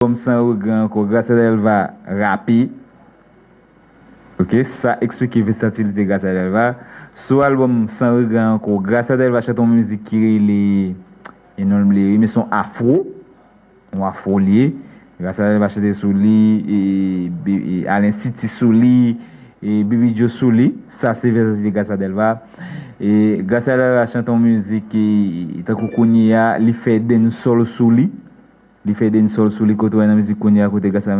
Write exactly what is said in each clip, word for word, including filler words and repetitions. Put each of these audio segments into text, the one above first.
Albòm Sans Regret Encore, Gracia Delva rape. Ok, sa eksplike vèsatilite Gracia Delva. Sou albòm Sans Regret Encore, Gracia Delva chante yon mizik ki rele, e non m bliye, men se yon afro. Yon afro li ye. Gracia Delva chante sou li, e, e, Alain City sou li, e, Baby Joe sou li. Sa se vèsatilite Gracia Delva. E Gracia Delva chante yon mizik ki, tankou kounye a, li fè dancehall sou li. Li fè dancehall sou li, kote w wè nan mizik kounye a, kote Gracia,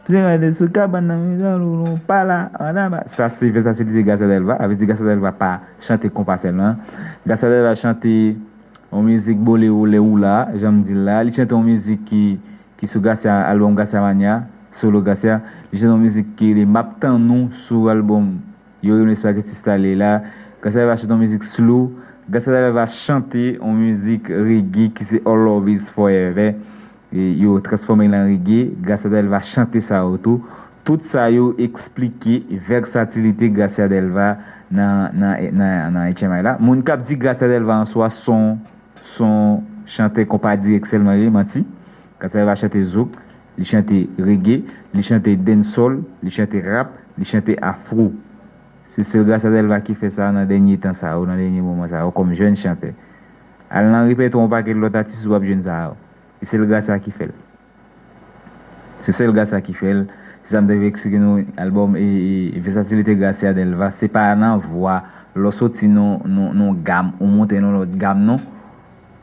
se rade sou kabann nan, mizè loulou pa la, madama. Sa se vèsatilite Gracia Delva. Sa vle di Gracia Delva pa chante konpa sèlman. Gracia Delva chante yon mizik bolero lè ou la, jan m di l la. Li chante yon mizik ki, ki sou Gracia, albòm Gracia Mania, solo Gracia. Li chante yon mizik ki rele M ap tann ou sou albòm Yo rele Spaghetti Style la. Gracia Delva chante yon mizik slow. Gracia Delva chante yon mizik reggae ki se All Love Is Forever. E yo transfòme l an reggae. Gracia Delva chante sa yo tou. Tout sa yo eksplike vèsatilite Gracia Delva nan, nan, nan, nan H M I la. Moun k ap di Gracia Delva an swa se yon, se yon chantè konpa dirèk sèlman li ye, manti. Gracia Delva chante zouk, li chante reggae, li chante dancehall, li chante rap, li chante afro. Se sèl Gracia Delva ki fè sa nan dènye tan sa yo, nan dènye moman sa yo, kòm jèn chantè. Al nan repètwa yon pakèt lòt atis, ou p ap jwenn sa yo. E sèl Gracia ki fè l. Se sèl Gracia ki fè l. Se sa m te vle eksplike nou, albòm e, e, e vèsatilite Gracia Delva. Se pa nan vwa, lè w soti nan, nan, nan gam, ou monte nan lòt gam, non.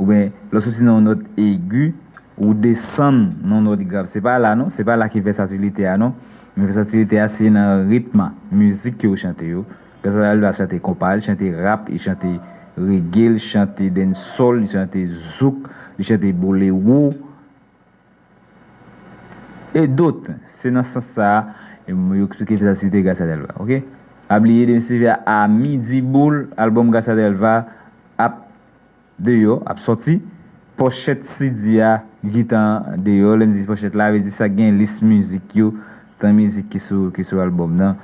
Oubyen, lè w soti nan yon nòt egi, ou desann nan yon nòt grav. Se pa la, non. Se pa la ki vèsatilite a, non. Men vèsatilite a, se nan ritm mizik ke w chante yo. Gracia Delva chante konpa, li chante rap, li chante reggae, li chante dancehall, li chante zouk, li chante bolero. E dòt. Se nan sans sa a, e, yo eksplike vèsatilite Gracia Delva, ok? Pa bliye, demen se a midi boul, albòm Gracia Delva ap deyò, ap sòti. Pòchèt C D a gentan deyò. Lè m di pòchèt la, vle di sa gen lis mizik yo, tan mizik ki sou, ki sou albòm nan.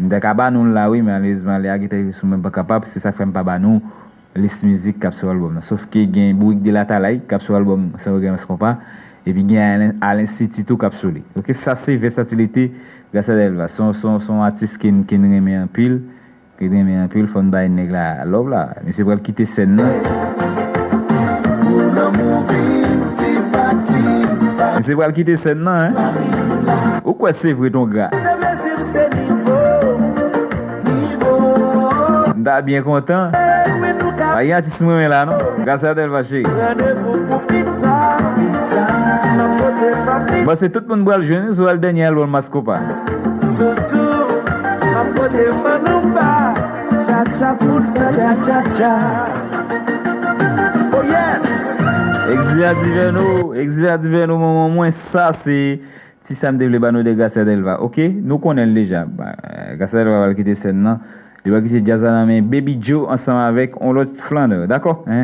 M ta ka ba nou l la, wi, men malerezman, lè a gentan rive sou mwen, m pa kapab. Se sa k fè m pa ba nou lis mizik k ap sou albòm nan. Sòf ke gen Bourik de Latalay k ap sou albòm Sans Regret Encore, epi gen Alain, Alain City tou k ap sou li. Ok, sa se vèsatilite Gracia Delva. Se yon, se yon, se yon atis ke n, ke n renmen anpil, ke n renmen anpil. Fò n bay nèg la love la. Misye pral kite sèn nan. Misye pral kite sèn nan, hein. Ou kwè se vre, ton gra? M ta byen kontan. Pa gen atis mwen renmen la, non. Gracia Delva, cheri. Bon, se tout moun pral jwenn sou al dènye albòm Mascopa. Oh yes! Exila Divino, Exila Divino, manman mwen, sa se ti sa m te vle ba nou de Gracia Delva, ok? Nou konnen l deja. Ba, Gracia Delva pral kite sèn nan. Li pral kite djaz la nan men Baby Joe ansanm avèk on lòt flannè, dakò? Hein?